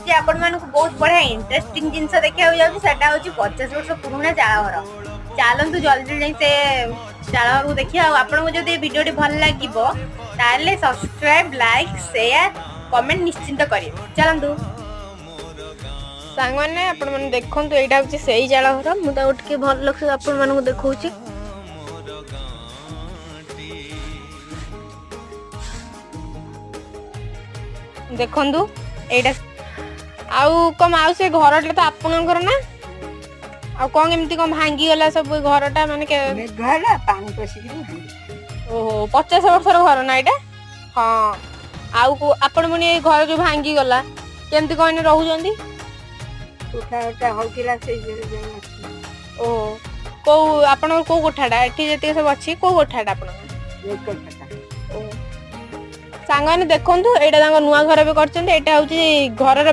ଆଜି ଆପଣମାନଙ୍କୁ ବହୁତ ବଢିଆ ଇଣ୍ଟରେଷ୍ଟିଂ ଜିନିଷ ଦେଖିବାକୁ ଯାଉଛି। ସେଟା ହଉଛି 50 ବର୍ଷ ପୁରୁଣା ଚାଳ ଘର। ଚାଲନ୍ତୁ, ଜଲ୍ଦି ଯାଇ ସେ ଚାଳ ଘରକୁ ଦେଖିବା। ଆଉ ଆପଣଙ୍କୁ ଯଦି ଏ ଭିଡ଼ିଓଟି ଭଲ ଲାଗିବ, ତାହେଲେ ସବସ୍କ୍ରାଇବ, ଲାଇକ୍, ସେୟାର, କମେଣ୍ଟ ନିଶ୍ଚିନ୍ତ କରିବେ। ଚାଲନ୍ତୁ ସାଙ୍ଗମାନେ, ଆପଣମାନେ ଦେଖନ୍ତୁ, ଏଇଟା ହଉଛି ସେଇ ଚାଳ ଘର। ମୁଁ ତାକୁ ଟିକେ ଭଲ ଆପଣମାନଙ୍କୁ ଦେଖଉଛି। ଦେଖନ୍ତୁ ଏଇଟା। ଆଉ କଣ ଆଉ ସେ ଘରଟା ତ ଆପଣଙ୍କର ନା? ଆଉ କଣ କେମିତି କଣ ଭାଙ୍ଗିଗଲା ସବୁ ଏ ଘରଟା ମାନେ ମେଘ ହେଲା, ପାଣି ପଶିକିରି ଭାଙ୍ଗି। ଓହୋ, 50 ବର୍ଷର ଘର ନା ଏଇଟା? ହଁ। ଆଉ ଆପଣ ପୁଣି ଏଇ ଘର ଯୋଉ ଭାଙ୍ଗିଗଲା, କେମିତି କଣ ଏଇନେ ରହୁଛନ୍ତି? କୋଠାଟା ହଉଥିଲା, ସେଇ ଘରେ ଯାଇ ଅଛି। ଓହୋ, କୋଉ ଆପଣଙ୍କର କୋଉ କୋଠାଟା? ଏଠି ଯେତିକି ସବୁ ଅଛି, କୋଉ କୋଠାଟା ଆପଣଙ୍କର? ଏ କୋଠାଟା। ଓହୋ। ସାଙ୍ଗମାନେ ଦେଖନ୍ତୁ, ଏଇଟା ତାଙ୍କ ନୂଆ ଘର ଏବେ କରିଛନ୍ତି। ଏଇଟା ହଉଛି ଘରର